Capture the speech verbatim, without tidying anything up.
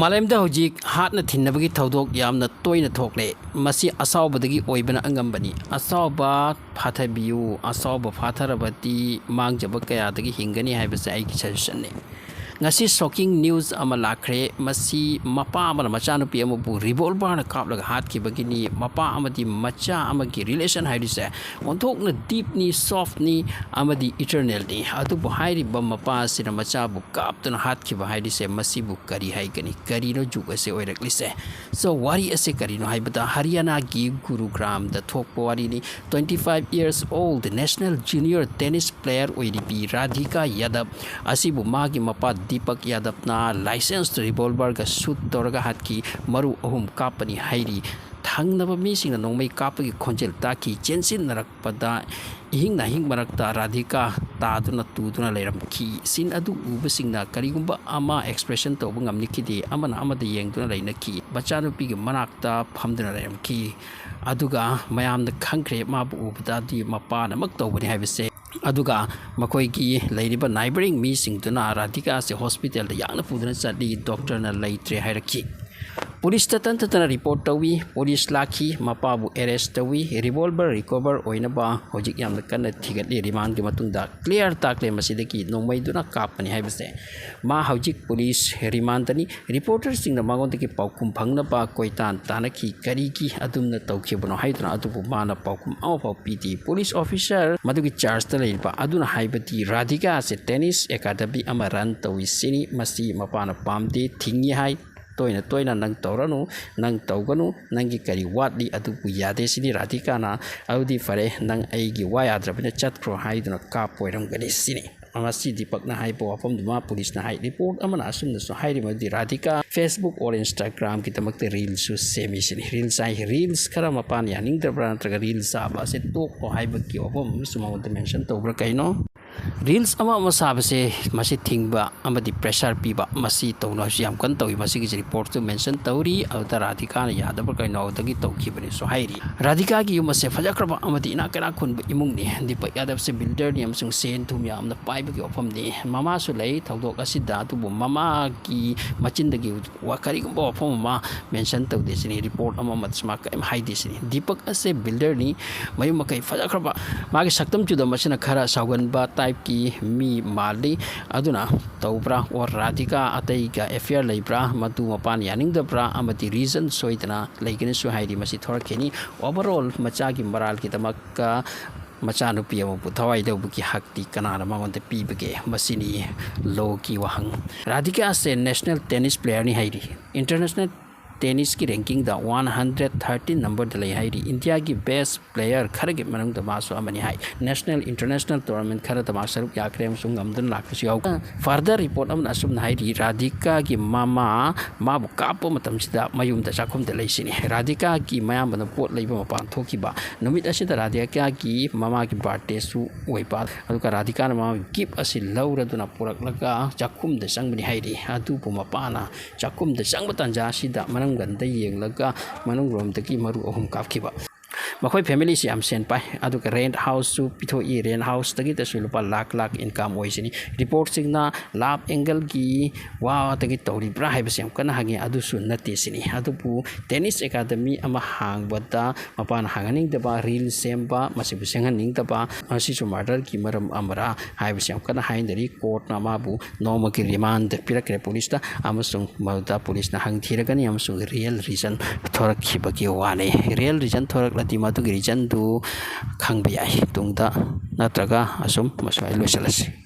ꯃꯥꯂꯦꯝꯗ ꯍꯧꯖꯤꯛ ꯍꯥꯠꯅ ꯊꯤꯟꯅꯕꯒꯤ ꯊꯧꯗꯣꯛ ꯌꯥꯝꯅ ꯇꯣꯏꯅ ꯊꯣꯛꯂꯦ꯫ ꯃꯁꯤ ꯑꯁꯥꯎꯕꯗꯒꯤ ꯑꯣꯏꯕꯅ ꯑꯉꯝꯕꯅꯤ꯫ ꯑꯁꯥꯎꯕ ꯐꯥꯊꯕꯤꯌꯨ꯫ ꯑꯁꯥꯎꯕ ꯐꯥꯊꯔꯕꯗꯤ ꯃꯥꯡꯖꯕ ꯀꯌꯥꯗꯒꯤ ꯍꯤꯡꯒꯅꯤ ꯍꯥꯏꯕꯁꯦ ꯑꯩꯒꯤ ꯁꯖꯦꯁꯟꯅꯤ꯫ ꯉꯁꯤ ꯁꯣꯀꯤꯡ ꯅ꯭ꯌꯨꯁ ꯑꯃ ꯂꯥꯛꯈ꯭ꯔꯦ꯫ ꯃꯁꯤ ꯃꯄꯥ ꯑꯃꯅ ꯃꯆꯥꯅꯨꯄꯤ ꯑꯃꯕꯨ ꯔꯤꯚꯣꯜꯚꯔꯅ ꯀꯥꯞꯂꯒ ꯍꯥꯠꯈꯤꯕꯒꯤꯅꯤ꯫ ꯃꯄꯥ ꯑꯃꯗꯤ ꯃꯆꯥ ꯑꯃꯒꯤ ꯔꯤꯂꯦꯁꯟ ꯍꯥꯏꯔꯤꯁꯦ ꯑꯣꯟꯊꯣꯛꯅ ꯗꯤꯞꯅꯤ, ꯁꯣꯐꯅꯤ ꯑꯃꯗꯤ ꯏꯇꯔꯅꯦꯜꯅꯤ꯫ ꯑꯗꯨꯕꯨ ꯍꯥꯏꯔꯤꯕ ꯃꯄꯥ ꯑꯁꯤꯅ ꯃꯆꯥꯕꯨ ꯀꯥꯞꯇꯨꯅ ꯍꯥꯠꯈꯤꯕ ꯍꯥꯏꯔꯤꯁꯦ ꯃꯁꯤꯕꯨ ꯀꯔꯤ ꯍꯥꯏꯒꯅꯤ? ꯀꯔꯤꯅꯣ ꯖꯨꯛ ꯑꯁꯦ ꯑꯣꯏꯔꯛꯂꯤꯁꯦ? So, ꯋꯥꯔꯤ ꯑꯁꯦ ꯀꯔꯤꯅꯣ ꯍꯥꯏꯕꯗ, ꯍꯔꯤꯌꯥꯅꯥꯒꯤ ꯒꯨꯔꯨꯒ꯭ꯔꯥꯝꯗ ꯊꯣꯛꯄ ꯋꯥꯔꯤꯅꯤ꯫ Twenty five years old national junior tennis player ꯑꯣꯏꯔꯤꯕꯤ Radhika ꯌꯥꯗꯕ ꯑꯁꯤꯕꯨ ꯃꯥꯒꯤ ꯃꯄꯥ ꯗꯤꯄꯛ ꯌꯥꯗꯕꯅ ꯂꯥꯏꯁꯦꯟꯁ ꯔꯤꯚꯣꯜꯚꯔꯒ ꯁꯨꯠ ꯇꯧꯔꯒ ꯍꯥꯠꯈꯤ꯫ ꯃꯔꯨ ꯑꯍꯨꯝ ꯀꯥꯞꯄꯅꯤ ꯍꯥꯏꯔꯤ꯫ ꯊꯪꯅꯕ ꯃꯤꯁꯤꯡꯅ ꯅꯣꯡꯃꯩ ꯀꯥꯞꯄꯒꯤ ꯈꯣꯟꯖꯦꯜ ꯇꯥꯈꯤ꯫ ꯆꯦꯟꯁꯤꯟꯅꯔꯛꯄꯗ ꯏꯍꯤꯡ ꯅꯥꯍꯤꯡ ꯃꯔꯛꯇ ꯔꯥꯙꯤꯀꯥ ꯇꯥꯗꯨꯅ ꯇꯨꯗꯨꯅ ꯂꯩꯔꯝꯈꯤ꯫ ꯁꯤꯟ ꯑꯗꯨ ꯎꯕꯁꯤꯡꯅ ꯀꯔꯤꯒꯨꯝꯕ ꯑꯃ ꯑꯦꯛꯁꯄ꯭ꯔꯦꯁꯟ ꯇꯧꯕ ꯉꯝꯅꯈꯤꯗꯦ꯫ ꯑꯃꯅ ꯑꯃꯗ ꯌꯦꯡꯗꯨꯅ ꯂꯩꯅꯈꯤ꯫ ꯃꯆꯥꯅꯨꯄꯤꯒꯤ ꯃꯅꯥꯛꯇ ꯐꯝꯗꯨꯅ ꯂꯩꯔꯝꯈꯤ꯫ ꯑꯗꯨꯒ ꯃꯌꯥꯝꯅ ꯈꯪꯈ꯭ꯔꯦ ꯃꯥꯕꯨ ꯎꯕꯗꯗꯤ ꯃꯄꯥꯅꯃꯛ ꯇꯧꯕꯅꯤ ꯍꯥꯏꯕꯁꯦ꯫ ꯑꯗꯨꯒ ꯃꯈꯣꯏꯒꯤ ꯂꯩꯔꯤꯕ ꯅꯥꯏꯕꯔꯤꯡ ꯃꯤꯁꯤꯡꯗꯨꯅ ꯔꯥꯙꯤꯀꯥꯁꯦ ꯍꯣꯁꯄꯤꯇꯥꯜꯗ ꯌꯥꯡꯅ ꯄꯨꯗꯨꯅ ꯆꯠꯂꯤ꯫ ꯗꯣꯛꯇꯔꯅ ꯂꯩꯇ꯭ꯔꯦ ꯍꯥꯏꯔꯛꯈꯤ꯫ ꯄꯨꯂꯤꯁꯇ ꯇꯟꯊꯗꯅ ꯔꯤꯄꯣꯔꯠ ꯇꯧꯏ꯫ ꯄꯨꯂꯤꯁ ꯂꯥꯛꯈꯤ, ꯃꯄꯥꯕꯨ ꯑꯦꯔꯦꯁ ꯇꯧꯏ꯫ ꯔꯤꯚꯣꯜꯚꯔ ꯔꯤꯀꯣꯚꯔ ꯑꯣꯏꯅꯕ ꯍꯧꯖꯤꯛ ꯌꯥꯝꯅ ꯀꯟꯅ ꯊꯤꯒꯠꯂꯤ꯫ ꯔꯤꯃꯥꯟꯒꯤ ꯃꯇꯨꯡꯗ ꯀ꯭ꯂꯤꯌꯥꯔ ꯇꯥꯛꯂꯦ ꯃꯁꯤꯗꯒꯤ ꯅꯣꯡꯃꯩꯗꯨꯅ ꯀꯥꯞꯄꯅꯤ ꯍꯥꯏꯕꯁꯦ꯫ ꯃꯥ ꯍꯧꯖꯤꯛ ꯄꯨꯂꯤꯁ ꯔꯤꯃꯥꯟꯗꯅꯤ꯫ ꯔꯤꯄꯣꯔꯇꯔꯁꯤꯡꯅ ꯃꯉꯣꯟꯗꯒꯤ ꯄꯥꯎꯈꯨꯝ ꯐꯪꯅꯕ ꯀꯣꯏꯇꯥꯟ ꯇꯥꯟꯅꯈꯤ꯫ ꯀꯔꯤꯒꯤ ꯑꯗꯨꯝꯅ ꯇꯧꯈꯤꯕꯅꯣ ꯍꯥꯏꯗꯨꯅ, ꯑꯗꯨꯕꯨ ꯃꯥꯅ ꯄꯥꯎꯈꯨꯝ ꯑꯃꯐꯥꯎ ꯄꯤꯗꯦ꯫ ꯄꯨꯂꯤꯁ ꯑꯣꯐꯤꯁꯔ ꯃꯗꯨꯒꯤ ꯆꯥꯔꯖꯇ ꯂꯩꯔꯤꯕ ꯑꯗꯨꯅ ꯍꯥꯏꯕꯗꯤ ꯔꯥꯙꯤꯀꯥ ꯑꯁꯤ ꯇꯦꯅꯤꯁ ꯑꯦꯀꯥꯗꯃꯤ ꯑꯃ ꯔꯟ ꯇꯧꯏ ꯁꯤꯅꯤ꯫ ꯃꯁꯤ ꯃꯄꯥꯅ ꯄꯥꯝꯗꯦ, ꯊꯤꯡꯉꯤ ꯍꯥꯏ꯫ ꯇꯣꯏꯅ ꯇꯣꯏꯅ ꯅꯪ ꯇꯧꯔꯅꯨ, ꯅꯪ ꯇꯧꯒꯅꯨ, ꯅꯪꯒꯤ ꯀꯔꯤ ꯋꯥꯠꯂꯤ ꯑꯗꯨꯕꯨ ꯌꯥꯗꯦ ꯁꯤꯅꯤ ꯔꯥꯙꯤꯀꯥꯅ꯫ ꯑꯗꯨꯗꯤ ꯐꯔꯦ, ꯅꯪ ꯑꯩꯒꯤ ꯋꯥ ꯌꯥꯗ꯭ꯔꯕꯅꯤꯅ ꯆꯠꯈ꯭ꯔꯣ ꯍꯥꯏꯗꯨꯅ ꯀꯥꯞꯄ ꯑꯣꯏꯔꯝꯒꯅꯤ ꯁꯤꯅꯤ꯫ ꯃꯁꯤ ꯗꯤꯄꯛꯅ ꯍꯥꯏꯕ ꯋꯥꯐꯝꯗꯨꯃ ꯄꯨꯂꯤꯁꯅ ꯍꯥꯏ꯫ ꯔꯤꯄꯣꯔꯠ ꯑꯃꯅ ꯑꯁꯨꯝꯅꯁꯨ ꯍꯥꯏꯔꯤ, ꯃꯗꯨꯗꯤ ꯔꯥꯙꯤꯀꯥ Facebook or Instagram-ꯒꯤꯗꯃꯛꯇ ꯔꯤꯜꯁꯁꯨ ꯁꯦꯝꯃꯤ ꯁꯤꯅꯤ꯫ ꯔꯤꯜꯁ ꯍꯥꯏ, ꯔꯤꯜꯁ ꯈꯔ ꯃꯄꯥꯟ ꯌꯥꯅꯤꯡꯗꯕ꯭ꯔꯥ ꯅꯠꯇ꯭ꯔꯒ ꯔꯤꯜꯁ ꯁꯥꯕ ꯑꯁꯦ ꯇꯣꯛꯈꯣ ꯍꯥꯏꯕꯒꯤ ꯋꯥꯐꯝ ꯑꯃꯁꯨ ꯃꯉꯣꯟꯗ ꯃꯦꯟꯁꯟ ꯇꯧꯕ꯭ꯔꯥ ꯀꯩꯅꯣ? ꯔꯤꯜꯁ ꯑꯃ ꯑꯃ ꯁꯥꯕꯁꯦ ꯃꯁꯤ ꯊꯤꯡꯕ ꯑꯃꯗꯤ ꯄ꯭ꯔꯦꯁꯔ ꯄꯤꯕ, ꯃꯁꯤ ꯇꯧꯅꯕꯁꯨ ꯌꯥꯝ ꯀꯟꯅ ꯇꯧꯏ꯫ ꯃꯁꯤꯒꯤꯁꯤ ꯔꯤꯄꯣꯔꯠꯁꯨ ꯃꯦꯟꯁꯟ ꯇꯧꯔꯤ꯫ ꯑꯗꯨꯗ ꯔꯥꯙꯤꯀꯥꯅ ꯌꯥꯗꯕ꯭ꯔꯥ ꯀꯩꯅꯣ ꯑꯗꯨꯗꯒꯤ ꯇꯧꯈꯤꯕꯅꯤꯁꯨ ꯍꯥꯏꯔꯤ꯫ ꯔꯥꯙꯤꯀꯥꯒꯤ ꯌꯨꯝ ꯑꯁꯦ ꯐꯖꯈ꯭ꯔꯕ ꯑꯃꯗꯤ ꯏꯅꯥꯛ ꯀꯩꯔꯥꯛ ꯈꯨꯟꯕ ꯏꯃꯨꯡꯅꯤ꯫ ꯗꯤꯄꯛ ꯌꯥꯗꯕꯁꯦ ꯕꯤꯜꯗꯔꯅꯤ ꯑꯃꯁꯨꯡ ꯁꯦꯟ ꯊꯨꯝ ꯌꯥꯝꯅ ꯄꯥꯏꯕꯒꯤ ꯋꯥꯐꯝꯅꯤ꯫ ꯃꯃꯥꯁꯨ ꯂꯩ ꯊꯧꯗꯣꯛ ꯑꯁꯤꯗ, ꯑꯗꯨꯕꯨ ꯃꯃꯥꯒꯤ ꯃꯆꯤꯟꯗꯒꯤ ꯋꯥ-, ꯀꯔꯤꯒꯨꯝꯕ ꯋꯥꯐꯝ ꯑꯃ ꯃꯦꯟꯁꯟ ꯇꯧꯗꯦ ꯁꯤꯅꯤ꯫ ꯔꯤꯄꯣꯔꯠ ꯑꯃ ꯑꯃꯗꯁꯨ ꯃꯥ ꯀꯔꯤꯝ ꯍꯥꯏꯗꯦ ꯁꯤꯅꯤ꯫ ꯗꯤꯄꯛ ꯑꯁꯦ ꯕꯤꯜꯗꯔꯅꯤ, ꯃꯌꯨꯝ ꯃꯀꯩ ꯐꯖꯈ꯭ꯔꯕ꯫ ꯃꯥꯒꯤ ꯁꯛꯇꯝ ꯆꯨꯗꯕ ꯑꯁꯤꯅ ꯈꯔ ꯁꯥꯎꯒꯟꯕ ꯇꯥꯏꯞꯀꯤ ꯃꯤ ꯃꯥꯜꯂꯤ꯫ ꯑꯗꯨꯅ ꯇꯧꯕ꯭ꯔꯥ ꯑꯣꯔ ꯔꯥꯙꯤꯀꯥ ꯑꯇꯩꯒ ꯑꯦꯐꯤꯌꯔ ꯂꯩꯕ꯭ꯔꯥ, ꯃꯇꯨ ꯃꯄꯥꯅ ꯌꯥꯅꯤꯡꯗꯕ꯭ꯔꯥ ꯑꯃꯗꯤ ꯔꯤꯖꯟ ꯁꯣꯏꯗꯅ ꯂꯩꯒꯅꯤꯁꯨ ꯍꯥꯏꯔꯤ꯫ ꯃꯁꯤ ꯊꯣꯔꯛꯈꯤꯅꯤ꯫ ꯑꯣꯚꯔꯑꯣꯜ ꯃꯆꯥꯒꯤ ꯃꯔꯥꯜꯒꯤꯗꯃꯛꯇ ꯃꯆꯥꯅꯨꯄꯤ ꯑꯃꯕꯨ ꯊꯋꯥꯏ ꯂꯧꯕꯒꯤ ꯍꯛꯇꯤ ꯀꯅꯥꯅ ꯃꯉꯣꯟꯗ ꯄꯤꯕꯒꯦ? ꯃꯁꯤꯅꯤ ꯂꯣꯒꯤ ꯋꯥꯍꯪ꯫ ꯔꯥꯙꯤꯀꯥ ꯑꯁꯦ ꯅꯦꯁꯅꯦꯜ ꯇꯦꯅꯤꯁ ꯄ꯭ꯂꯦꯌꯔꯅꯤ ꯍꯥꯏꯔꯤ꯫ ꯏꯟꯇꯔꯅꯦꯁꯅꯦꯜ ꯇꯦꯅꯤꯁꯀꯤ ꯔꯦꯡꯀꯤꯡꯗ ꯋꯥꯟ ꯍꯟꯗ꯭ꯔꯦꯠ ꯊꯥꯔꯇꯤꯟ ꯅꯝꯕꯔꯗ ꯂꯩ ꯍꯥꯏꯔꯤ꯫ ꯏꯟꯗꯤꯌꯥꯒꯤ ꯕꯦꯁ ꯄ꯭ꯂꯦꯌꯔ ꯈꯔꯒꯤ ꯃꯅꯨꯡꯗ ꯃꯥꯁꯨ ꯑꯃꯅꯤ ꯍꯥꯏ꯫ ꯅꯦꯁꯅꯦꯜ ꯏꯟꯇꯔꯅꯦꯁꯅꯦꯜ ꯇꯣꯔꯅꯥꯃꯦꯟ ꯈꯔꯗ ꯃꯥ ꯁꯔꯨꯛ ꯌꯥꯈ꯭ꯔꯦ ꯑꯃꯁꯨꯡ ꯉꯝꯗꯨꯅ ꯂꯥꯛꯄꯁꯨ ꯌꯥꯎꯈ꯭ꯔꯦ꯫ ꯐꯔꯗꯔ ꯔꯤꯄꯣꯔꯠ ꯑꯃꯅ ꯑꯁꯨꯝꯅ ꯍꯥꯏꯔꯤ, ꯔꯥꯙꯤꯀꯥꯒꯤ ꯃꯃꯥ ꯃꯥꯕꯨ ꯀꯥꯞꯄ ꯃꯇꯝꯁꯤꯗ ꯃꯌꯨꯝꯗ ꯆꯥꯛꯈꯨꯝꯗ ꯂꯩꯁꯤꯅꯤ꯫ ꯔꯥꯙꯤꯀꯥꯒꯤ ꯃꯌꯥꯝꯕꯅ ꯄꯣꯠ ꯂꯩꯕ ꯃꯄꯥꯟ ꯊꯣꯛꯈꯤꯕ ꯅꯨꯃꯤꯠ ꯑꯁꯤꯗ ꯔꯥꯙꯤꯀꯥꯒꯤ ꯃꯃꯥꯒꯤ ꯕꯥꯔꯗꯦꯁꯨ ꯑꯣꯏꯕ, ꯑꯗꯨꯒ ꯔꯥꯙꯤꯀꯥꯅ ꯃꯃꯥꯒꯤ ꯒꯤꯐ ꯑꯁꯤ ꯂꯧꯔꯗꯨꯅ ꯄꯨꯔꯛꯂꯒ ꯆꯥꯛꯈꯨꯝꯗ ꯆꯪꯕꯅꯤ ꯍꯥꯏꯔꯤ꯫ ꯑꯗꯨꯕꯨ ꯃꯄꯥꯅ ꯆꯥꯛꯈꯨꯝꯗ ꯆꯪꯕ ꯇꯥꯟꯖꯥ ꯑꯁꯤꯗ ꯃꯅꯨꯡꯒꯟꯗ ꯌꯦꯡꯂꯒ ꯃꯅꯨꯡꯂꯣꯝꯗꯒꯤ ꯃꯔꯨ ꯑꯍꯨꯝ ꯀꯥꯞꯈꯤꯕ꯫ ꯃꯈꯣꯏ ꯐꯦꯃꯤꯂꯤꯁꯤ ꯌꯥꯝ ꯁꯦꯟ ꯄꯥꯏ, ꯑꯗꯨꯒ ꯔꯦꯟꯠ ꯍꯥꯎꯁꯁꯨ ꯄꯤꯊꯣꯛꯏ꯫ ꯔꯦꯟꯠ ꯍꯥꯎꯁꯇꯒꯤꯗꯁꯨ ꯂꯨꯄꯥ ꯂꯥꯛ ꯂꯥꯛ ꯏꯟꯀꯝ ꯑꯣꯏꯁꯤꯅꯤ꯫ ꯔꯤꯄꯣꯔꯠꯁꯤꯡꯅ ꯂꯥꯕ ꯑꯦꯡꯒꯜꯒꯤ ꯋꯥꯗꯒꯤ ꯇꯧꯔꯤꯕ꯭ꯔꯥ ꯍꯥꯏꯕꯁꯤ ꯌꯥꯝ ꯀꯟꯅ ꯍꯪꯉꯤ, ꯑꯗꯨꯁꯨ ꯅꯠꯇꯦ ꯁꯤꯅꯤ꯫ ꯑꯗꯨꯕꯨ ꯇꯦꯅꯤꯁ ꯑꯦꯀꯥꯗꯃꯤ ꯑꯃ ꯍꯥꯡꯕꯗ ꯃꯄꯥꯅ ꯍꯥꯡꯍꯟꯅꯤꯡꯗꯕ, ꯔꯤꯜ ꯁꯦꯝꯕ, ꯃꯁꯤꯕꯨ ꯁꯦꯝꯍꯟꯅꯤꯡꯗꯕ, ꯃꯁꯤꯁꯨ ꯃꯔꯗꯔꯒꯤ ꯃꯔꯝ ꯑꯃꯔꯥ ꯍꯥꯏꯕꯁꯤ ꯌꯥꯝ ꯀꯟꯅ ꯍꯥꯏꯅꯔꯤ꯫ ꯀꯣꯔꯠꯅ ꯃꯥꯕꯨ ꯅꯣꯡꯃꯒꯤ ꯔꯤꯃꯥꯟꯗ ꯄꯤꯔꯛꯈ꯭ꯔꯦ ꯄꯨꯂꯤꯁꯇ, ꯑꯃꯁꯨꯡ ꯃꯗꯨꯗ ꯄꯨꯂꯤꯁꯅ ꯍꯪꯊꯤꯔꯒꯅꯤ ꯑꯃꯁꯨꯡ ꯔꯤꯌꯦꯜ ꯔꯤꯖꯟ ꯊꯣꯔꯛꯈꯤꯕꯒꯤ ꯋꯥꯅꯤ꯫ ꯔꯤꯌꯦꯜ ꯔꯤꯖꯟ ꯊꯣꯔꯛꯂꯗꯤ ꯃꯗꯨꯒꯤ ꯔꯤꯖꯟꯗꯨ ꯈꯪꯕ ꯌꯥꯏ ꯇꯨꯡꯗ, ꯅꯠꯇ꯭ꯔꯒ ꯑꯁꯨꯝ ꯃꯁ꯭ꯋꯥꯏ ꯂꯣꯏꯁꯤꯜꯂꯁꯤ꯫